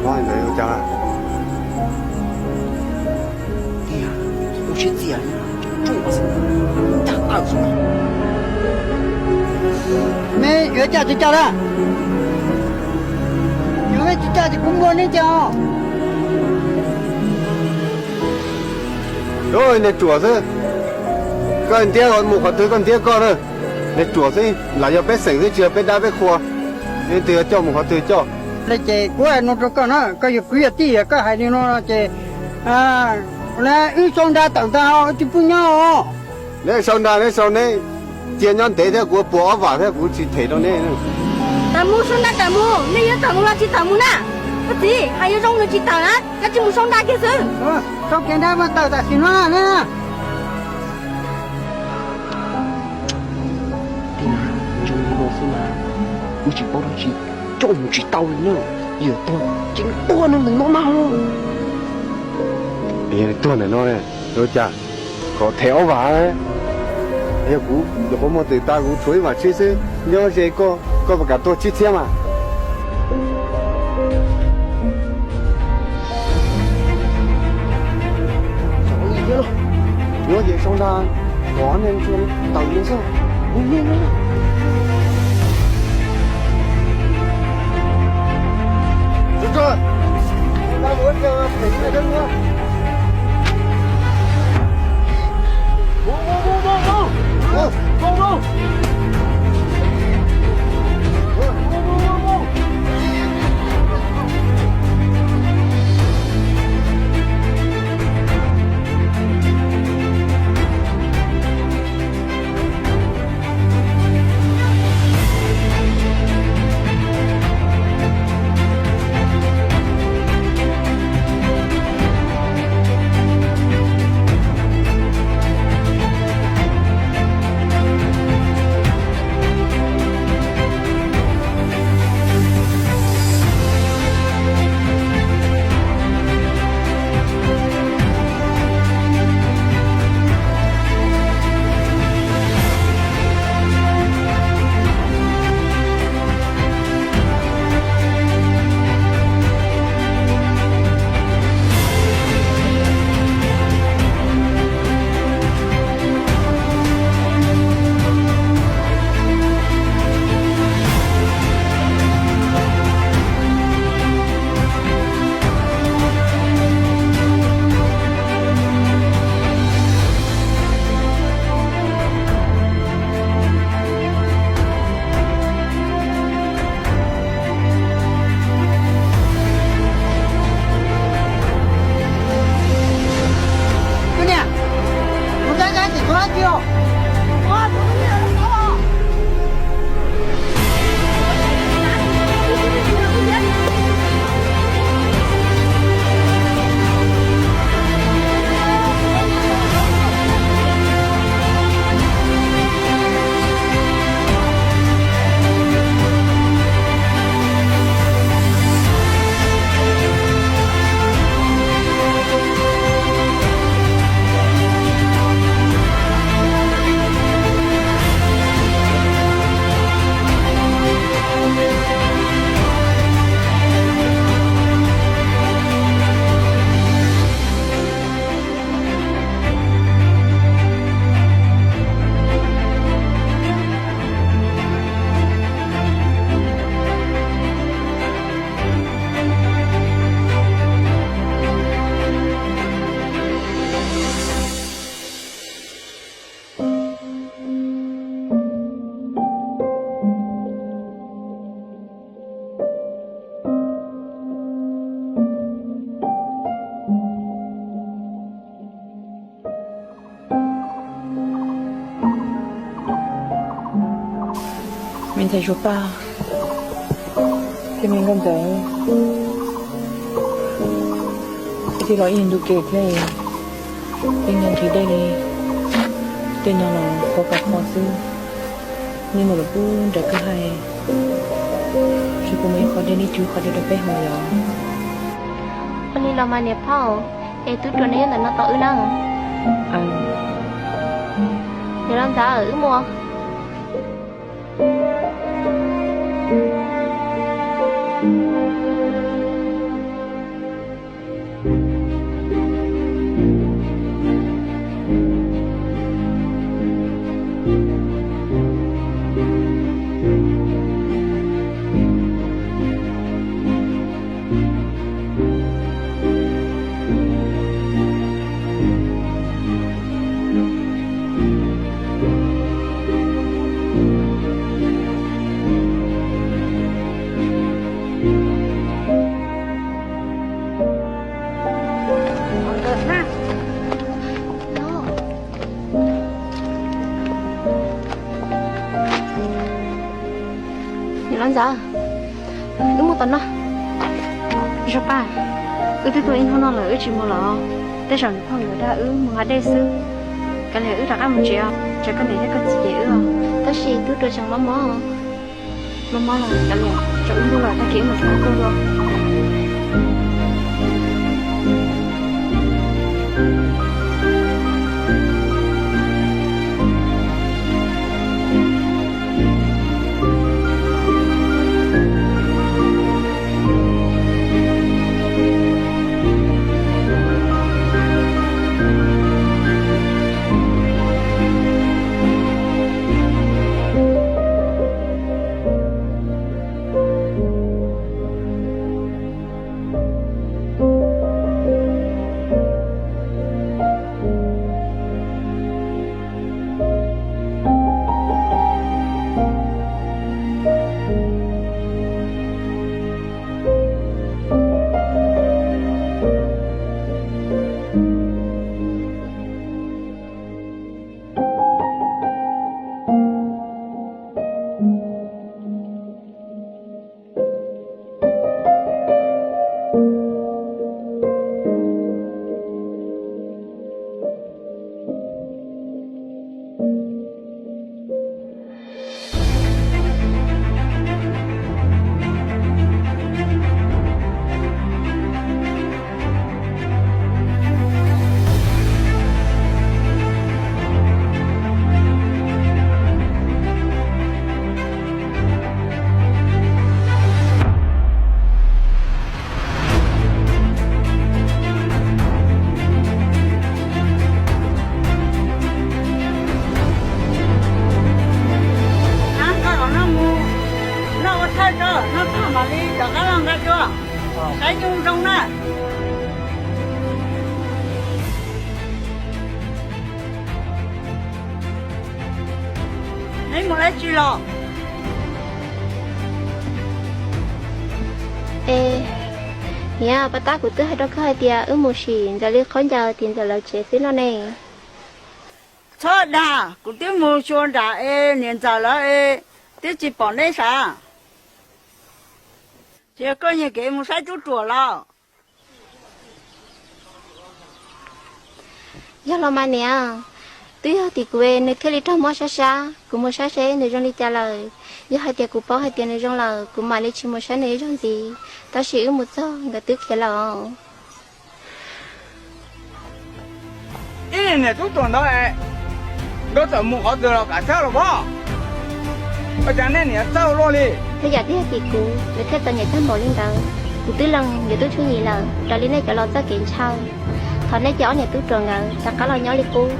Ua siab txias li, tsuj xwb, ncaj qawm xwb. Neb yuav coj tsis coj na? Yog neb tsis coj ces kuv muab neb coj. Niag ruam xwb, koj ntiab mus qhov twg koj ntiab koj na. Niag ruam xwb, lam yog peb xeem xwb tsis yog peb dab peb qhua. Leej twg yuav coj mus qhov twg coj. Ces kuv hais no rau koj na, koj yog kwv yog tij, koj hais li no ces wb sau nra tawm ntag, wb tsis pub nyob os. Neb sau nra neb sau, neb cia nyob ntev thiab kuv puas ob vam thiab kuv tsis them rau neb. Tawm mus, sau nra tawm mus, nej yuav tawm mus los tsis tawm mus na? Koj txiv, hais yuav zoo nws tsis tawm na, koj tsis mus sau nra kiag xwb. Sau kiag nra mas tawm tam sim no na. Tij laug, zoo li no xwb mas wb tsis paub dab tsi, coj mus tsis tau li na. Yog tuag ces tuag nws ntawm no na. Tuag ntawm no, ua cas kom them ob vam. Yog kuv nyuam qhuav muag twm tas kuv tshuav ib vam tsib xwb, nyob ze koj, koj puas kam tuag tsib txhiab mas. Yuav ces sau nra kom nej tawm mus xwb. Me ntxhais Suav Paj thiab me nkauj ntxawm, kuv thiaj los ib ntu ke thiab, yeej nyob nrhiav dej li, tej no los qhuav kav qho xwb. Nej mus lawm pub nram kwj ha, tsis kuv mus ib qho dej, nej tswb qhov dej rau peb haus yom. Ua li los mas niam phauj, es tub ruam neb nyob ntawm no tos wb na. Niam laus ntxawm, wb mus. Xav, wb mus tom no. Zog Paj, wb twb tuaj ib hnub no lawm wb tsis mus los, tej zaum niam pog nkawd dag wb mus nqa dej xwb. Kav liam wb rov qab mus tsev os, tsam koj niam thiab koj txiv cem wb os. Tab sis tub ruam tseem mob mob, mob mob los kav liam, tsam wb ntuj los tag kis wb mus txog kuj dua. Ab, koj los noj mus, noj ua thawj tso, noj tag mam li rov qab los nqa dua, saib zoo zoo na. Neb mus dab tsi los? E, niam, pab tab kuv twb hais rau koj hais tias wb mus sim ntxawm li qhaub ncaws tim ntxawm lawv tsev xwb no ne. Txhob dag, kuv twb mus xyuas nram es niam ntxawm lawv es twb tsis pom neb sav. Ces koj nyiag kev mus saib tub ruam los? Yog los mas niam, twb yog tim kuv nws thiaj li raug mob sab sab, kuv mus saib seb nws zoo li cas lawm. Yog hais tias kuv paub hais tias nws zoo lawm kuv mam li tsis mus saib nws ib zaug ntxiv, tab sis wb mus txog nkawd twb khiav lawm. Ib niam tub ruam ntawd, nkawd txawm mus qhov twg los kav tshawb los pob. Ua cas nej niam txawj luaj li? Tej yam twb yog tim kuv nws thiaj txom nyem tag npaum li ntawd. Kuv twb lees yuav tub tshuj yim lawm raws li nej cov laus txoj kev ntshaw. Thov nej cov ob niam tub ruam nkawd rov qab los nyob li qub,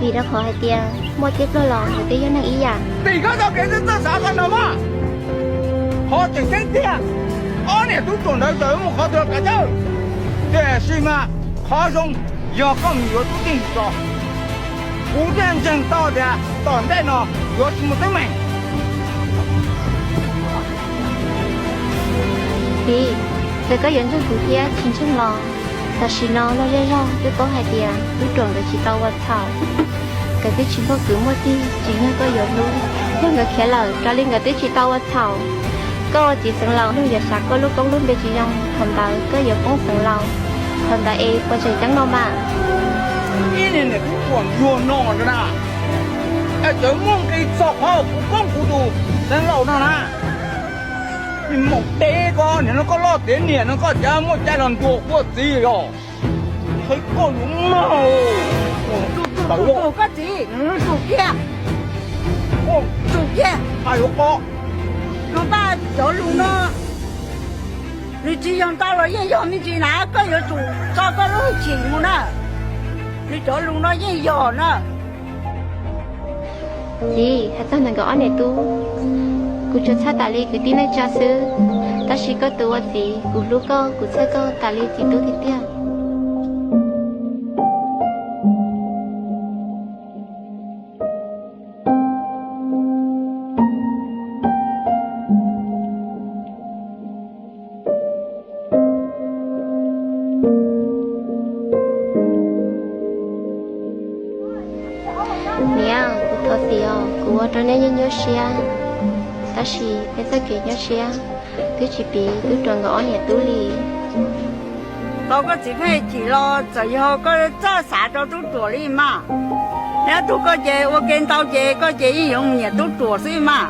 vim rau qhov hais tias muaj tib pliag los nkawd twb yog neeg ib yam. Tim koj txoj kev txawj xav qhov no mas, qhov tseem ceeb tiag, ob niam tub ruam ntawd txawm mus qhov twg los kav tshawb. Tiam sis mas qhov zoo yog koj mus yuav tub tij tso. Kuv thiaj ntseeg tau tias tom ntej no yuav tsis muaj teeb meem. Txiv, txawm koj yuav ntseeg kuv thiab tsis ntseeg los, tam sim no loj zej zog twb paub hais tias tub ruam nkawd tsis tau ua txhaum. Nkawd twb tsis muaj kwv muaj tij, tsim nyog koj yuav hlub. Yog nkawd khiav lawm raws li nkawd twb tsis tau ua txhaum. Koj ua txiv xeev laus luag yuav xav koj lub koob lub npe tsis zoo, thaum ntawd koj yuav poob xeev laus, thaum ntawd es puas tseem ceeb no mas. Ib niag niam tub ruam ntsuag no na, es txawm muaj nqi txog qhov kuv poob kuv tus xeev laus no na. Nim maum teb koj, nim no koj loj tiav niam no koj cas muaj cai los ntuas kuv txiv os. Qhib koj yuav mag. Tus koj txiv, tus kiag, tus kiag, yuav qo. Npaj cov lus no, nws tsis yog ntau los yeej yog me ntsis na, koj yuav tsum tso koj lub hwj chim mus na. Nws cov lus no yeej yog na. Txiv, hais txog ntawm nkawd ob niam tub, kuv tsuas txhawj tas li kwv tij neej tsa xwb, tab sis koj tus ua txiv, kuv hlub koj, kuv txhawj koj tas li txiv tub tiag tiag. Niam, kuv thov txim os, kuv ua rau nej nyuaj nyuaj siab. Tab sis peb txoj kev nyuaj siab twb tsis piv tub ruam nkawd ob niam tub li. Tau koj txiv pheej chim los txawm yog koj txawj xav rau tub ruam li mas. Neb ob tug koj ces ua ke ntau ces koj ces yeej yuav mus nyiam tub ruam xwb mas.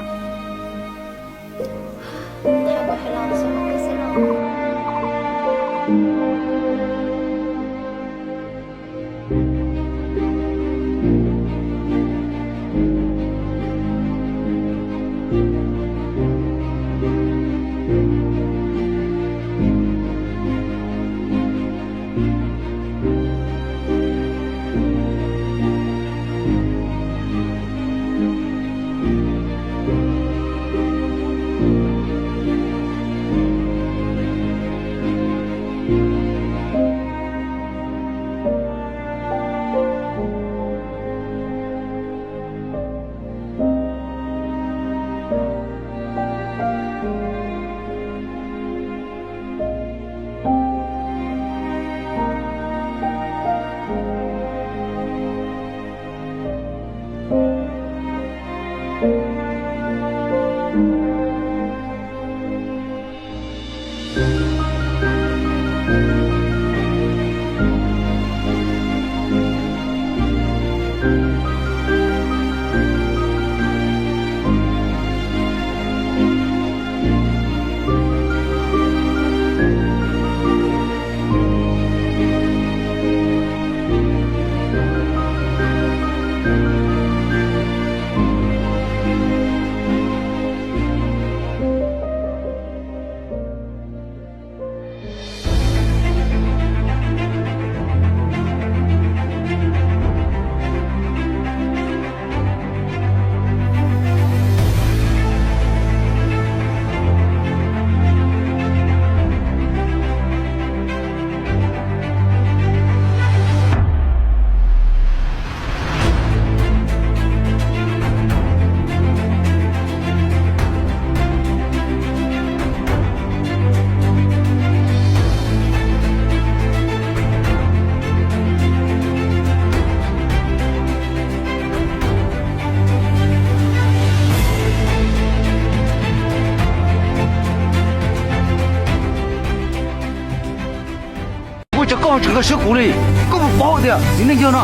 Ua cas koj tseem nkag siab kuv li? Koj puas paub tias txiv neej yawg no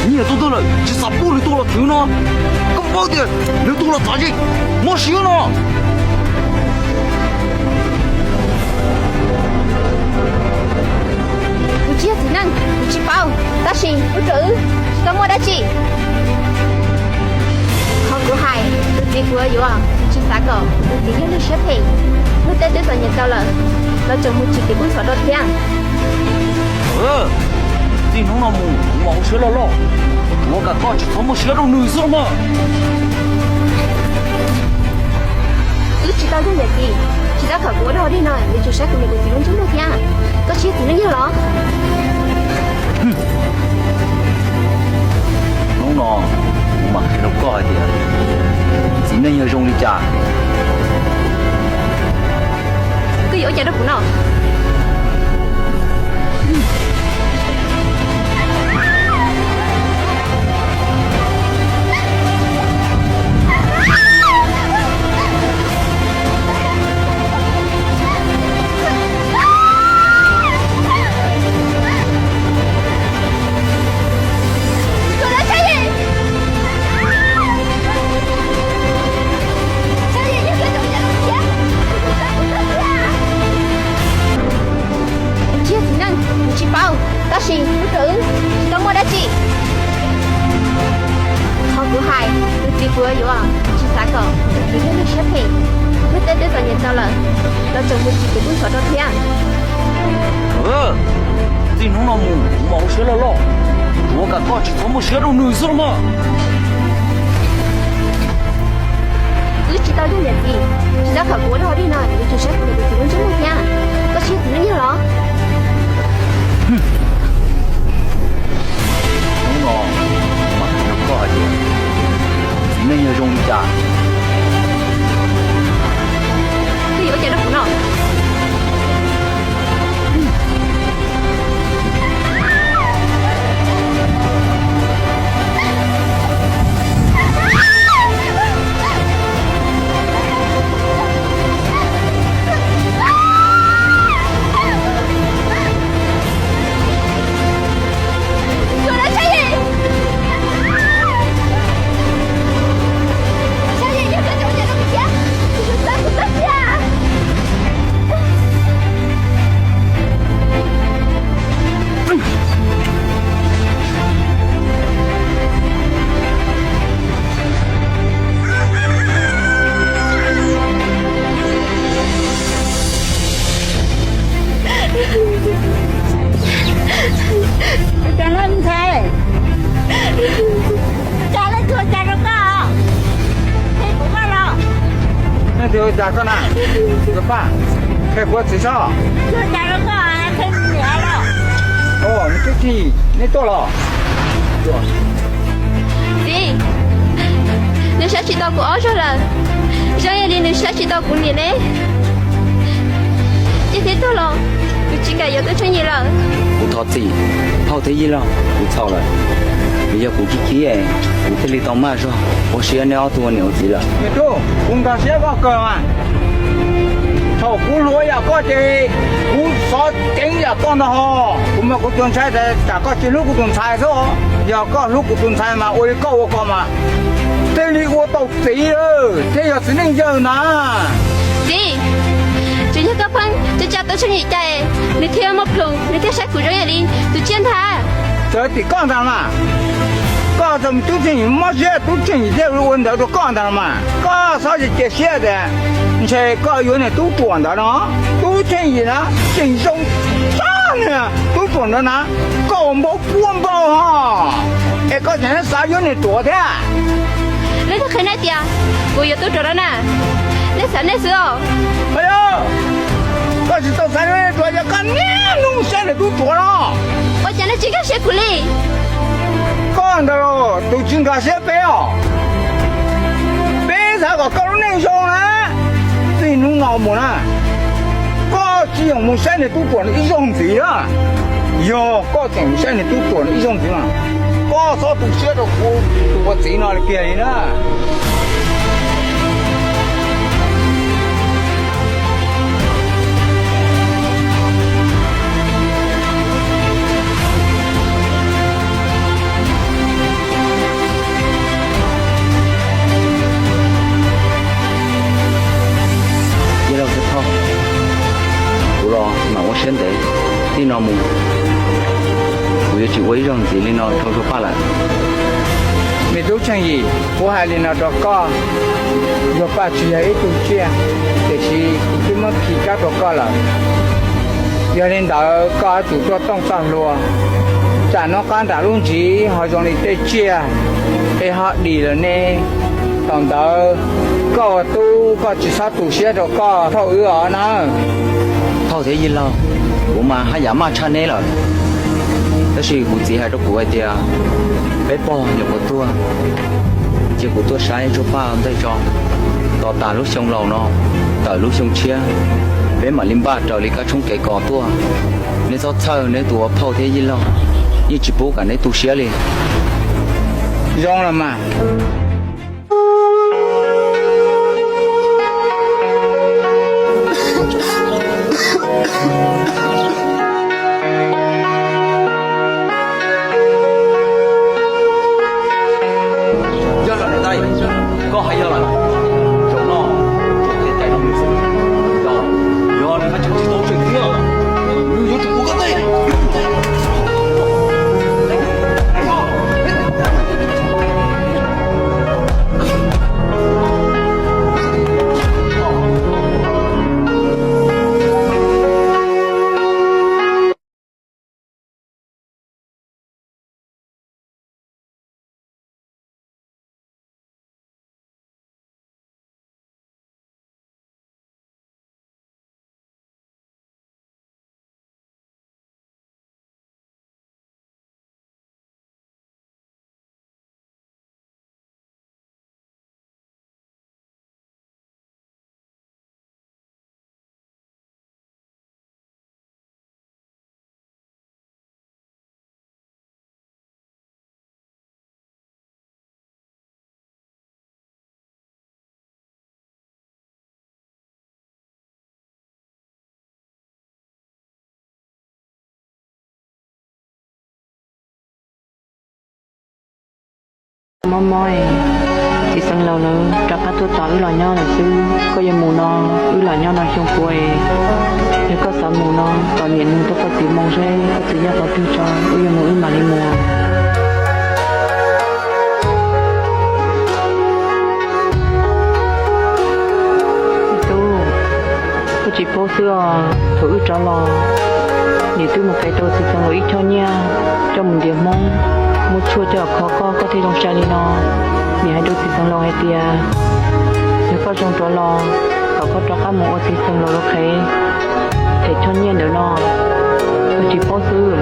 nyiam tus twg lawm tsis xav pub nws tus los thwv no? Koj puas paub tias nws tus los txav zis mob siab no? Kuv tsis yog txiv neej, kuv tsis paub, tab sis ua rau wb tsis tau muaj dab tsi. Qhov kuv hais, tus txiv kuv yuav, kuv tsis xav kom tus txiv yog neeg siab phem. Luag tej twb txom nyem tau lawm, los tseem mus tsim kev kub ntxhov rau thiab. Txij hnub no mus kuv mam ua siab loj loj, tsuav kom koj tsis txhob muaj siab rau nws xwb los mas. Wb tsis tau yog yawm txiv, tsis tau thaum kuv ua dog dig no yuav tsum saib kuv niam kuv txiv lub ntsej muag thiab. Koj tsis yog txiv neej yawg los? Hnub no kuv mam qhia rau koj hais tias txiv neej yawg zoo li cas. Koj yuav ua cas rau kuv no? Tsis yog txiv neej, kuv tsis paub, tab sis ua rau wb tsis tau muaj dab tsi. Qhov kuv hais, tus txiv kuv yuav, tsis xav kom tus txiv yog neeg siab phem. Luag tej twb txom nyem tau lawm, los tseem mus tsim kev kub ntxhov rau thiab. Txij hnub no mus kuv mam ua siab loj loj, tsuav kom koj tsis txhob muaj siab rau nws xwb los mas. Wb tsis tau yog yawm txiv, tsis tau thaum kuv ua dog dig no yuav tsum saib kuv niam kuv txiv lub ntsej muag thiab. Koj tsis yog txiv neej yawg los? Hnub no kuv mam qhia rau koj hais tias txiv neej yawg zoo li cas. Koj yuav ua cas rau kuv no? Ua cas koj na? Paj, qhia kuv txiv saib. Nws twb tsis, neb tuaj los? Txiv, nws saib tsis tau kuv ob zaug lawm, zoo li nws saib tsis tau kuv niam ne. Ces thiaj tuag los, kuv tsis kam yuav Tub Tsheej Yim lawm. Kuv thov txim, phauj thiab yij laug, kuv txhaum lawm. Vim yog kuv khib khib, kuv thiaj li tau maj zog ua siab neb ob tug ua niam ua txiv lawm. Me tub, kuv nkag siab koj kawg mas. Thaum kuv hluas yam koj ces kuv xov ceev yam koj ntag hos. Kuv mas kuv tsuas ntshai tsam koj tsis hlub kuv tus ntxhais xwb. Yog koj hlub kuv tus ntxhais mas ua li koj ua ko mas thiaj li ua tau txiv thiab yog txiv neej yawg ntag. Txiv, tsuas yog koj pheej tsa tsa Tub Tsheej Yim cas nws thiaj muaj plhus, nws thiaj saib kuv zoo li tus tsiaj ntag. Txawm tim koj ntag mas, koj txawm Tub Tsheej Yim mob siab Tub Tsheej Yim thiaj ua ntawd rau koj ntag mas. Koj txhob cia siab tias ntshe koj yuav niag tub ruam ntawd no. Tub Tsheej Yim na tseem zoo tshaj niag tub ruam ntawd na. Koj ua npaum puab npaum hos, es koj tseem xav yuav niag ruam thiab. Leej twg qhia nej tias kuv yuav tub ruam no na? Nej xav nej xwb os. Yog koj tsis tau xav yuav niag ruam, yog koj niaj hnub saib niag tub ruam no. Ua cas nej tsis nkag siab kuv li? Koj ntawd tus tsis nkag siab peb os. Peb xav kom koj lub neej zoo na. Txij hnub no mus na, koj tsis txhob mus saib niag tub ruam no ib zaug ntxiv na. Yog koj tseem mus saib niag tub ruam no ib zaug ntxiv mas, koj txhob tu siab rau kuv tus ua txiv no li kiag li na. Yog li ntawd, kuv los mam ua siab ntev, txij no mus kuv yuav tsis ua ib zaug ntxiv li no rau Zuag Paj lawm. Me tub Tsheej Yim, kuv hais li no rau koj, Zuag Paj tsis yog ib tug tsiaj, tiam sis kuv twb muab khi kab rau koj lawm. Yog li ntawd koj yuav tsum tuaj tooj txoj hlua, tsam no qab nram lub ntsis ho zoo li tej tsiaj es ho dim lawm ne. Thaum ntawd koj ua tub koj tsis txhob tu siab rau koj phauj wb os na. Phauj thiab yij laug, kuv mas haj yam maj tshaj neb lawm, tab sis kuv txiv hais rau kuv hais tias peb pog nyuam qhuav tuag, cia kuv tuaj saib Zuag Paj ntej tso. Tos tas lub xyoo laus no, tawm lub xyoo tshiab, peb mam li npaj raws li kab tshoob kev kos tuaj. Neb txhob txhawj, neb tus ua phauj thiab yij laug yeej tsis pub kom neb tu siab li. Zoo los mas. Yog lawm niam tais, koj hais yog lawm. Zaum no, tus ua tais no nws xwb, yog nws haj tseem tsis tau tseem thiab, nws yuav tsum ua koj tej. Mob mob, txiv xeev laus lawv rov qab tuaj tos wb los nyob lawm xwb. Koj yuav mus no, wb los nyob no xyoo puav. Yog koj xav mus no, tos niam nug tuaj koj txiv moo seb koj txiv nyob qhov twg tso, wb yuav mus wb mam li mus. Tub, koj tsis paub xwb os, thaum wb rov los, niam twb mus qev tau txiv xeev laus ib choj nyiaj coj mus ntiav Hmoob, muab tshuaj coj kho koj, koj thiaj zoo sai li no. Niam hais rau txiv xeev laus hais tias, yog koj zoo rov los, Koj rov qab mus ua txiv xeem los lub qhev, them choj nyiaj ntawm no, koj tsis paub xwb.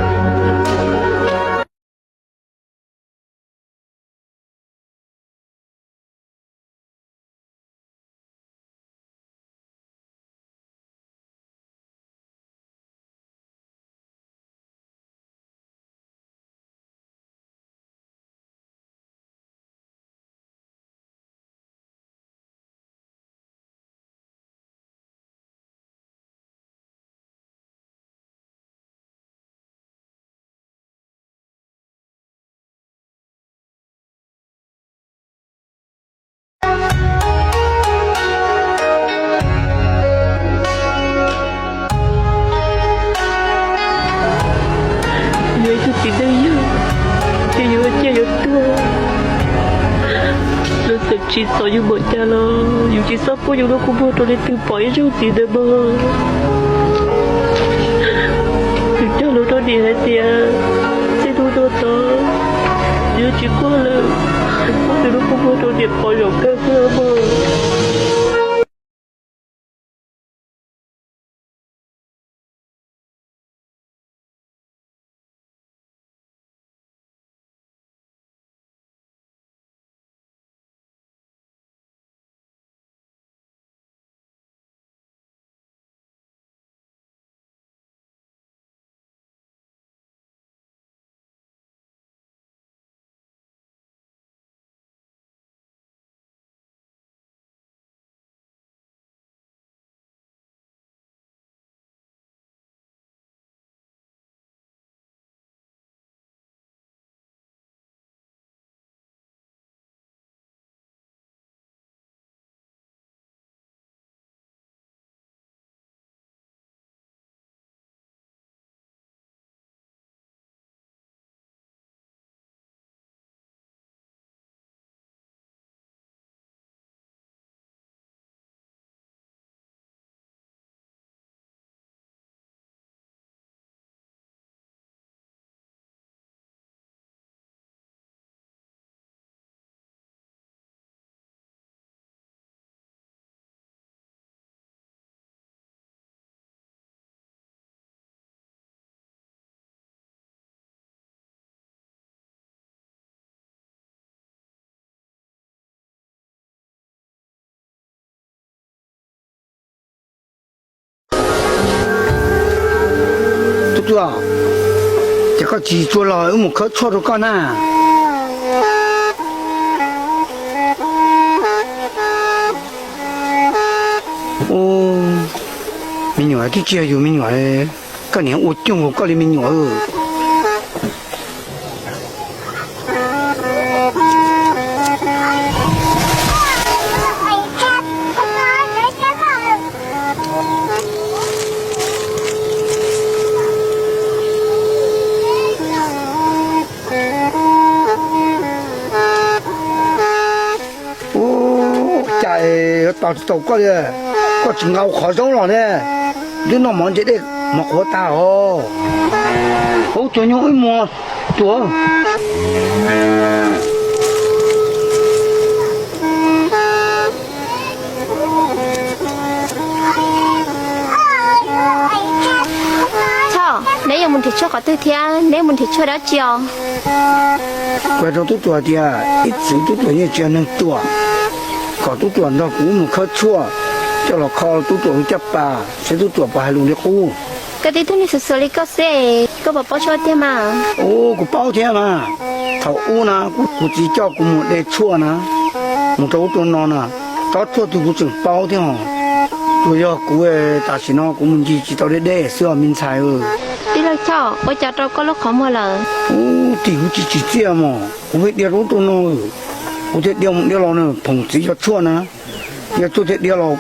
Yog ib tug txiv neej yawg, ces yus ua ciaj yuav tuag, lawv txawm tsis xov yus npaum cas los yus tsis txhob pub yus lub kua muag rau leej twg pom ib zaug ntxiv ntawd mog. Yus cog lus rau niam hais tias txij hnub no tod, yus yuav tsis quaj lawm, pub yus lub kua muag rau niam pom zaum kawg xwb mog. Tub Tuam, ces koj tsis tshua los wb mus khawb tshuaj rau koj na. Me nyuam twb tsis yog yus me nyuam, koj niam ua cuag nkaus koj li me nyuam. Ua cas yuav tos tsis tau koj li, koj tsis nqa qhov zaub los ne? Twb noj mov ntse dej mov qhuav tag os. Ub, tsuag nyuj ib muag, tsuag. Choj, neb yuav mus nrhiav tshuaj qhov twg thiab neb mus nrhiav tshuaj dab tsi os? Kuv hais rau tub Tuam tias ib txwm tub Tuam yeej tsis yog neeg ruam, kom tub Tuam nrog kuv wb mus khawb tshuaj coj los kho tub Tuam lub caj pas seb tub Tuam puas hais lus li qub. Koj tib tug neeg xuav xuav li koj xwb, koj puas paub tshuaj tiag mas? Ub, kuv paub thiab mas. Thaum ub na, kuv txiv coj kuv mus de tshuaj na, mus rau ub rau no na, tsob tshuaj twg kuv tseem paub thiab hos. Tsuas yog kuv tam sim no kuv mus ncig tsis tau deb deb xwb os me ntxhais. Tij laug Choj, ua cas rau koj lub qhov muag lawm? Ub, tim kuv tsis tsim txiaj mog, kuv thiaj dhia rau ub rau no, kuv thiaj dhia mus dhia los na, phoom txiv cov tshuaj na, yog tshuaj thiaj dhia los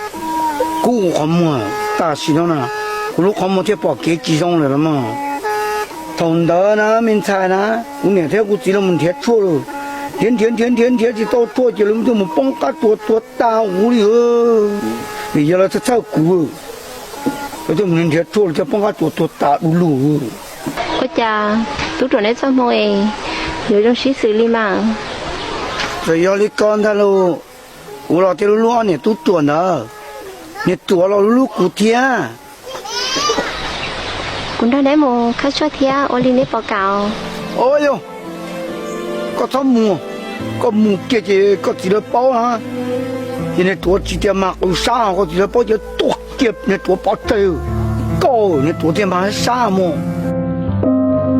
kub kuv qhov muag. Tam sim no na, kuv lub qhov muag thiaj pom kev tsis zoo lawm los mas. Thaum ntawd na me ntxhais na, kuv niam thiab kuv txiv los mus nrhiav tshuaj lawm, nrhiav nrhiav nrhiav nrhiav nrhiav tsis tau tshuaj ces lawv thiaj mus poob qab tsuas tuag tas huv li. Vim yog lawv txhawj txhawj kuv, lawv thiaj mus nrhiav tshuaj lawv thiaj poob qab tsuas tuag tas du lug. Ua cas tub ruam neb txoj hmoo es yuav zoo sib xws li mas? Txawm yog li ko ntag lauj, kuv los thiaj lub lub ob niam tub ruam ntawd. Niag Tuam los hlub hlub kuv thiab. Kuv nrog neb mus khawb tshuaj thiab ua li neb pom kam. Au yau, koj txhob mus, koj mus kiag ces koj txiv lawv paub na. Ces niag Tuam tsis tias mas kuv sab, koj txiv lawv paub ces tuag kiag niag Tuam pov tseg. Koj niag Tuam tiag mas sab mus.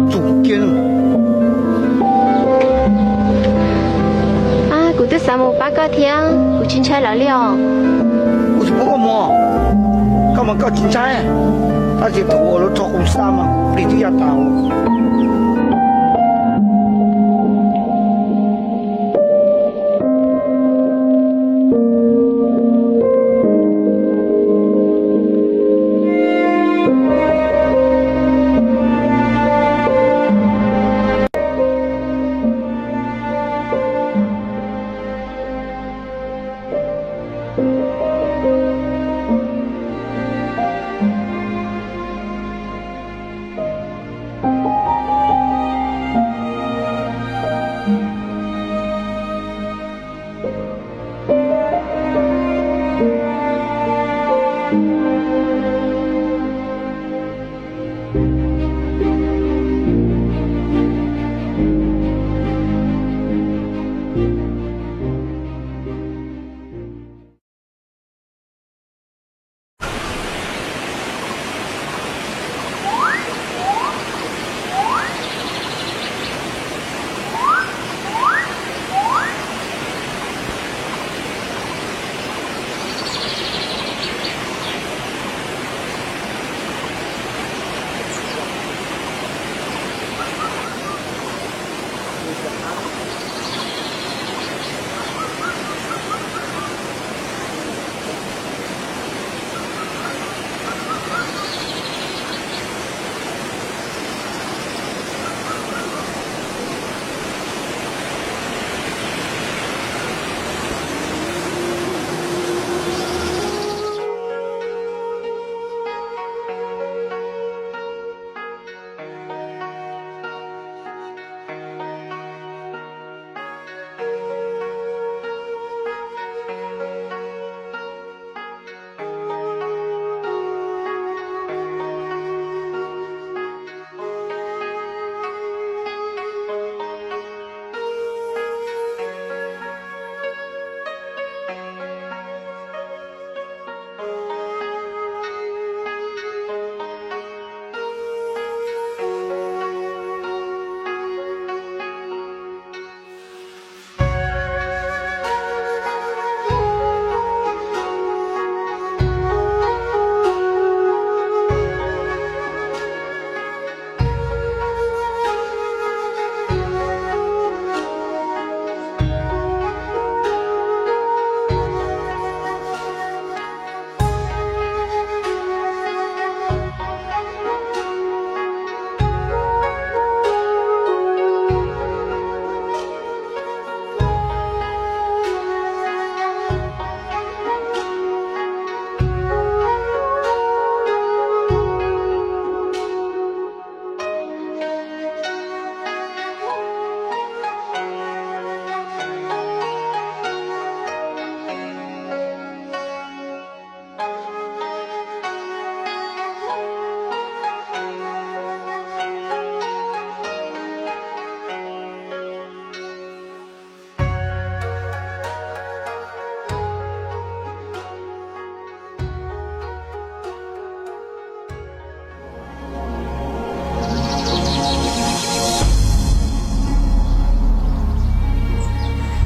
Tsum kiag. Kuv twb xav mus pab koj thiab, kuv tsis ntshai lawv li os. Kuv tsis pub koj mus, koj mas koj tsis ntshai, tab sis thaum uas lawv rho kuv xa mas kuv plig twb ya tas.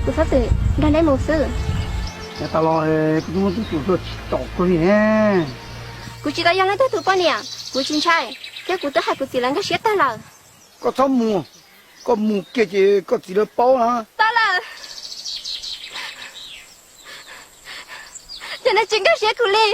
Kuv txhob txwm nrog neb mus xwb. Yav tas los kuv twb muab tub tuam tuaj tsis tom kuv li ne. Kuv tsis tau yog leej twg tus poj niam, kuv tsis ntshai, thiab kuv twb hais kuv txiv lawv nkag siab tag lawm. Koj txhob mus, koj mus kiag ces koj txiv lawv paub na. Tau lawm, cov neeg tsis nkag siab kuv li.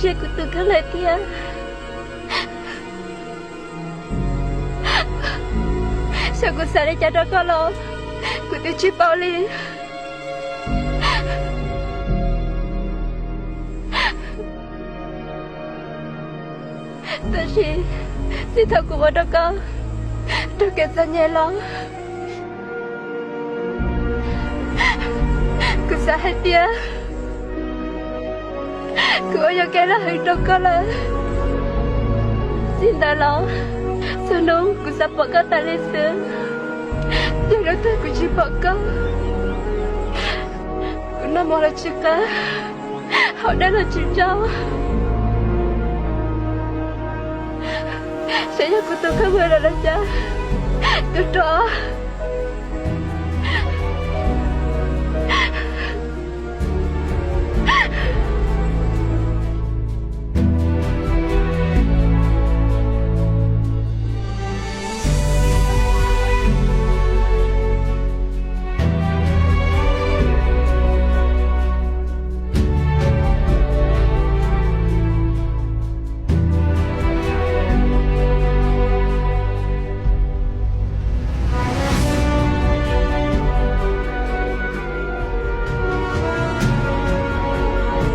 Ces kuv tus kheej lawm thiab. Xyov kuv xav li cas rau koj los kuv twb tsis paub li. Tab sis txij thaum kuv ua rau koj raug kev txom nyem los, kuv xav hais tias kuv ua yog kev lom hwm rau koj lawm. Txij ntawd los txhua hnub kuv xav pom koj tas li xwb. Yog lub twg kuv tsis pom koj, kuv noj mov los tsis qab, haus dej los tsis tsaus. Xyov yog kuv tus kheej mus lawm los cas, tub Rog.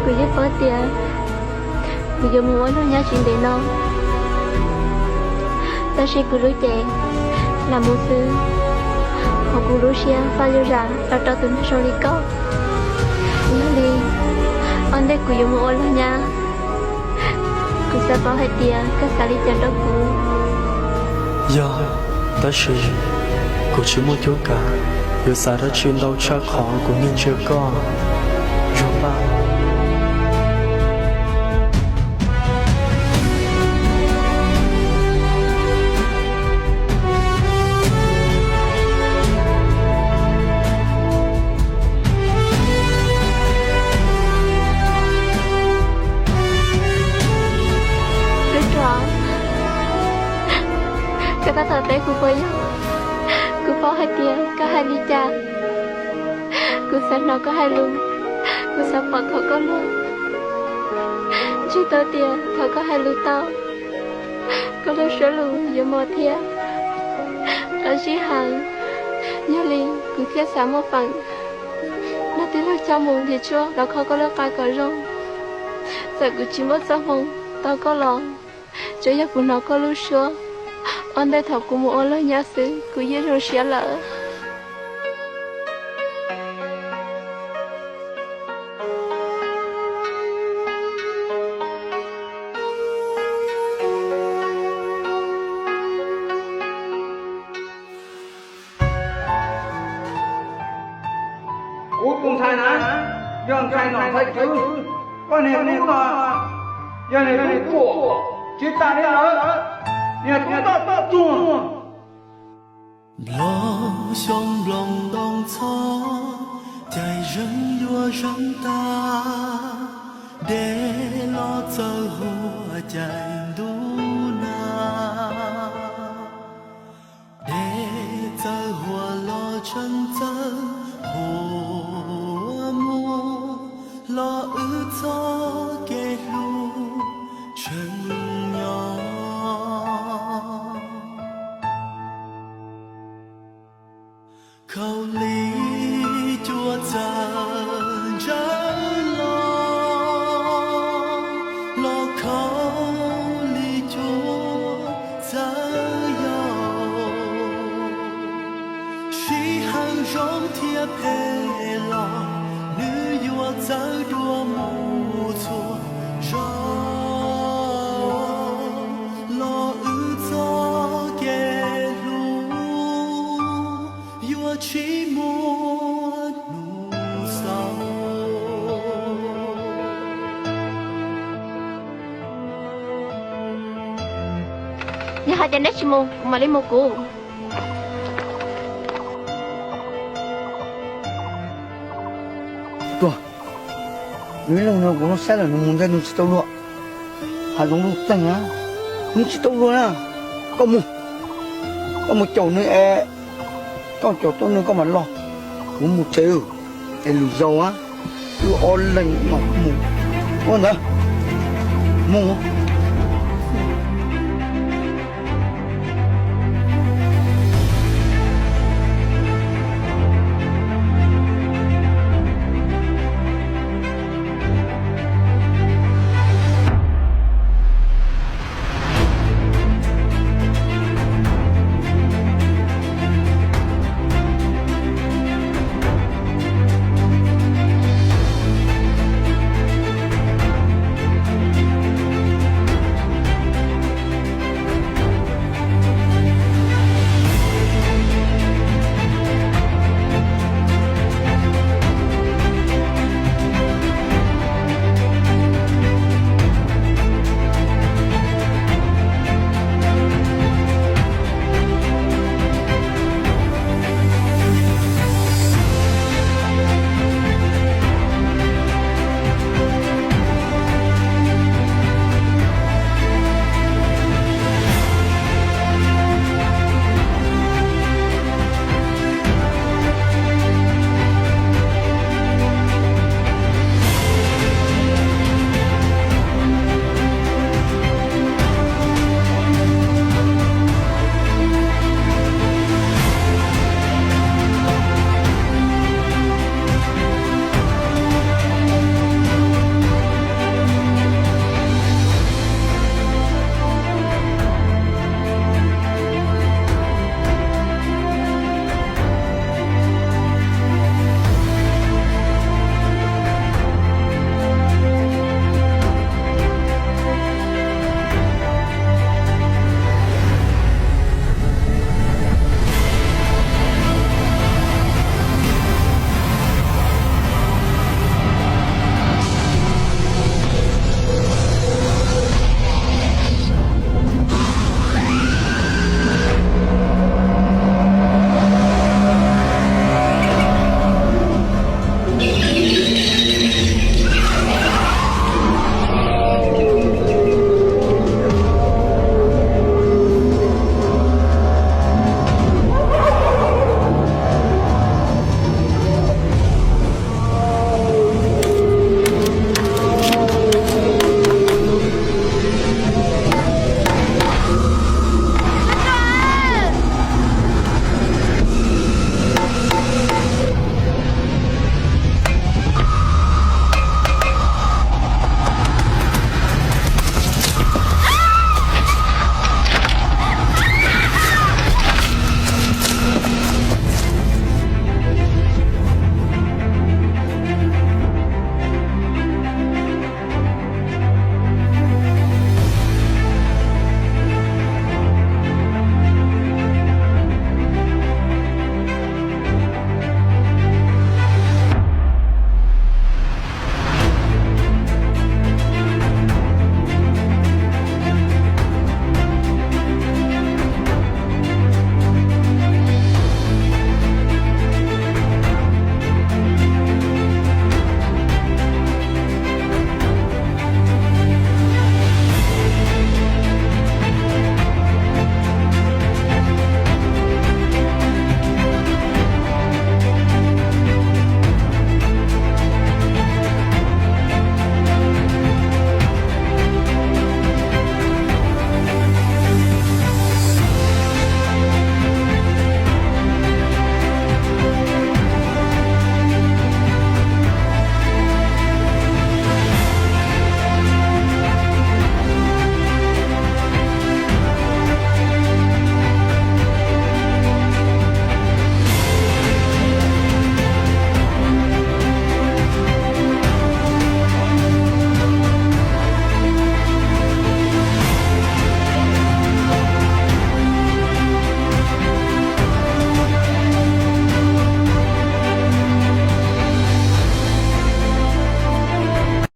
Kuv yeej paub tias kuv yuav mus ua luag nyab tsis ntev no, tab sis kuv lub cev lam mus xwb, hos kuv lub siab faj zuj zam los rau tus neeg zoo li koj. Yog li, ua ntej kuv yuav mus ua luag nyab, kuv xav paub hais tias koj xav li cas rau kuv. Yog, tab sis kuv tsis muaj cuab kav yuav xav dab tsi ntau tshaj qhov kuv nyiag ntsia koj, Zuag Paj. Tub Rog, koj tab tom teb kuv puas yog? Kuv paub hais tias koj hais li cas. Kuv xav hnov koj hais lus, kuv xav pom thaum koj luag. Ntshe tau tias thaum koj hais lus tau, koj lub suab lus yuav mos thiab qab zib heev. Yog li kuv thiaj xav muaj feem nrog tij laug coj mus nrhiav tshuaj los kho koj lub qa kom zoo. Txawm kuv tsis muaj txoj hmoo tau koj los, tsuav yog kuv hnov koj lub suab, ua ntej thaum kuv mus ua luag nyab xwb kuv yeej zoo siab lawm. Kuv tus ntxhais na, yog ntxhais nom ntxhais tswv, koj niag tub no yog niag tub tuam, tsis tas li lawm, niag tub toj tub tuag. Nplooj xyoo nplooj ntoo txhob, cais zeeg yuav zeeg tag, dej los txawv huab cais ntuj nag. Dej txawv huab los tseem txawv huab muag, los wb txoj kev hlub tseem nyob. Khaus li cua txawv ntsawv los, los khaus li cua txawv yau. Sij hawm zoo thiab phem los, nws yuav txawv dua mus txhua zaus, los wb txoj kev hlub yuav tsis muaj hnub xaus. Yog hais tias neb tsis mus, kuv mam li mus kuv. Tuag, nws ib leeg no kuv hnov saib lawm nws mus ntawd nws tsis tau luag. Hav zoov luj txeeg na, nws tsis tau luag na. Koj mus, koj mus caum nws es, koj caum tau nws koj mam los. Kuv mus tsev, es lwm zaus wb ob leeg mam mus ua ntawd. Mus.